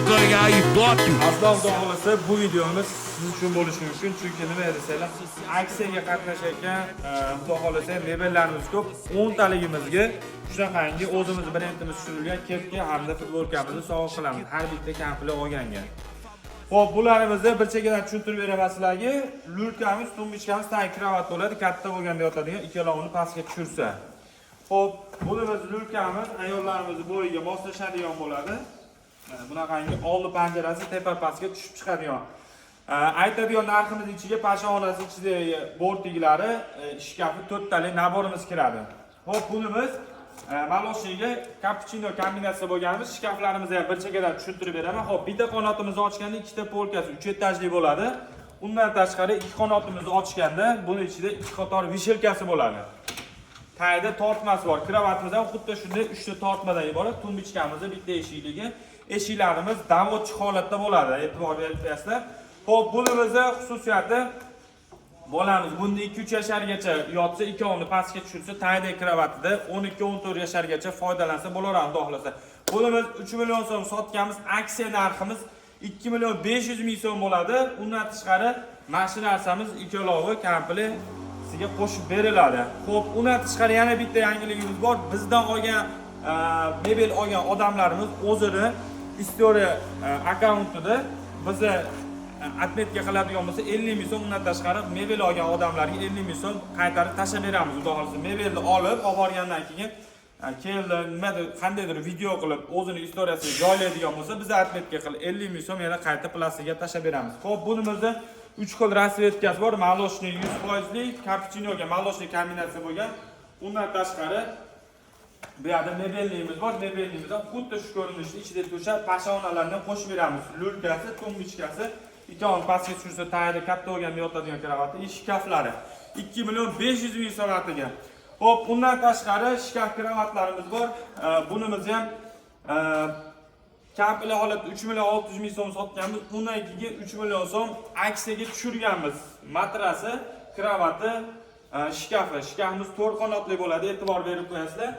Ganhar ibope. Aslo, xudo xohlasa, bu videomiz siz uchun bo'lishi mumkin, chunki nima desanglar, aksiyaga qatnashayotgan xudo xohlasa, mebellarimiz ko'p. 10 taligimizga shunaqangi o'zimiz brendimiz tushirilgan kepka hamda futbolkamizni sovg'a qilamiz har bitta komplekt olganga. Xo'p, bularimizni bir chekkadan tushuntirib beraman sizlarga. Люлька miz, тумбочка miz, tagi kravat bo'ladi, katta bo'lganda yotadigan, ikkalovini pastga tushirsa. Xo'p, bunimiz люлька miz, ayollarimizni bo'yiga moslashadigan bo'ladi. Mana bunaqangi oldi panjarasi tepa pastga tushib chiqadigan. Aytadigan narximiz ichiga peshonasi ichidagi бортик lari, shkafi, to'rttalik набор imiz kiradi. Xo'p, bunimiz молочный ga kapuchino kombinatsiya bo'lganimiz, shkaflarimizni ham bir chekkadan tushuntirib beraman. Xo'p, bitta qanotimizni ochganda ikkita полка si 3 etajli bo'ladi. Undan tashqari ikki qanotimizni ochganda buni ichida ikki qator вешалка si bo'ladi. Tagida tortmasi bor. Kravatimiz ham xuddi shunday uchta tortmadan iborat. Тумбочка mizni bitta eshikligi. Eshiklarimiz доводчик holatda bo'ladi. E'tibor berib qo'yasizlar. Xo'p, bunimizni xususiyati, bolamiz bunda 2-3 yashargacha yotsa, ikkovini pastga tushirsa, tagidagi kravatida 12-14 yashargacha foydalansa bo'laveradi, xudo xohlasa. Bunimiz 3 million so'm sotganmiz, aksiya narximiz 2 million 500 ming so'm bo'ladi. Undan tashqari mana shu narsamiz ikkalovi komplekt sizga qo'shib beriladi. Xo'p, undan tashqari yana bitta yangiligimiz bor. Bizdan olgan mebel olgan odamlarimiz o'zini история akkauntida bizni отметка qiladigan bo'lsa, 50 ming so'm, undan tashqari mebel olgan odamlarga 50 ming so'm qaytarib tashlab beramiz, xudo xohlasa. Mebelni olib, olib borgandan keyin keldi, nimadir, qandaydir video qilib, o'zini история siga joylaydigan bo'lsa, biz отметка qilib 50 ming so'm yana qayta plastikga tashlab beramiz. Xo'p, bunimizni 3 xil расцветка si bor. Молочный 100 foizli, kapuchinoga молочный kombinatsiya bo'lgan. Undan tashqari bu yoqda mebelligimiz bor. Mebelligimiz ham xuddi shu ko'rinishda, ichida to'shab, peshonalarni qo'shib beramiz. Люлька si, тумбочка si, ikkovini pastga tushirsa, tagida katta bo'lganda yotadigan karavati и shkaflari 2 million 500 ming so'm atiga. Xo'p, undan tashqari shkaf kravatlarimiz bor. Bunimiz ham komplekt holatda 3 million 600 ming so'm sotganmiz. Undan keyin 3 million so'm aksiyaga tushirganmiz. Matrasi, kravati, shkafi. Shkafimiz to'rt qanotli bo'ladi, e'tibor berib qo'yasizlar.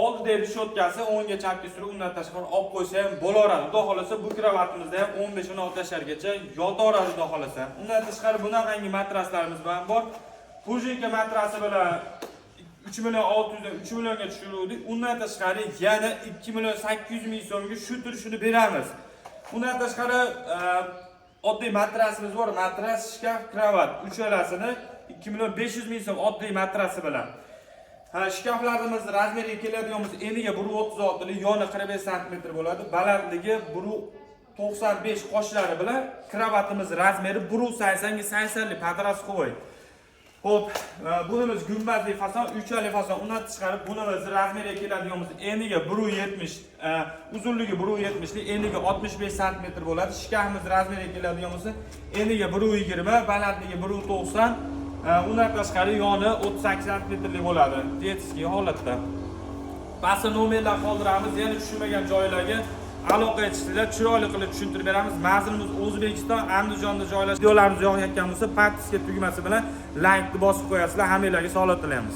Oldidagi решётка si o'ngga chapga surib, undan tashqari olib qo'ysa ham bo'laveradi. Xudo xohlasa, bu kravatimizda ham 15-16 yashargacha yotaveradi, xudo xohlasa. Undan tashqari bunaqangi matraslarimiz ham bor. Пружинка matrasi bilan 3 million 600 dan 3 millionga tushiruvdik. Undan tashqari yana 2 million 800 ming so'mga shu turishini beramiz. Undan tashqari oddiy matrasimiz bor. Matras, shkaf, kravat uchalasini 2 million 500 ming so'm oddiy matrasi bilan. Ha, shkaflarimiz размер iga keladigan bo'lsa, eniga 1,36 lik, yoni 45 santimetr bo'ladi. Balandligi 1,95 qoshlari bilan, kravatimiz размер i 1,80 ga 80 lik подростковый. Xo'p, bunimiz gumbazli fason, uchali fason. Undan tashqari bunimiz размер iga keladigan bo'lsa, eniga 1,70, uzunligi 1,70 lik, eniga 65 santimetr bo'ladi. Shkafimiz размер iga keladigan bo'lsa, eniga 1,20, balandligi 1,90, undan tashqari yoni 38 santimetrlik bo'ladi. Детский holatda. Pastda nomerlar qoldiramiz, yana tushunmagan joylarga aloqa etishinglar, chiroyli qilib tushuntirib beramiz. Manzilimiz O'zbekiston, Andijonda joylashgan. Videolarimiz yoqayotgan bo'lsa, подписка tugmasi bilan laykni bosib qo'yasizlar. Hammanglarga sog'lik tilaymiz.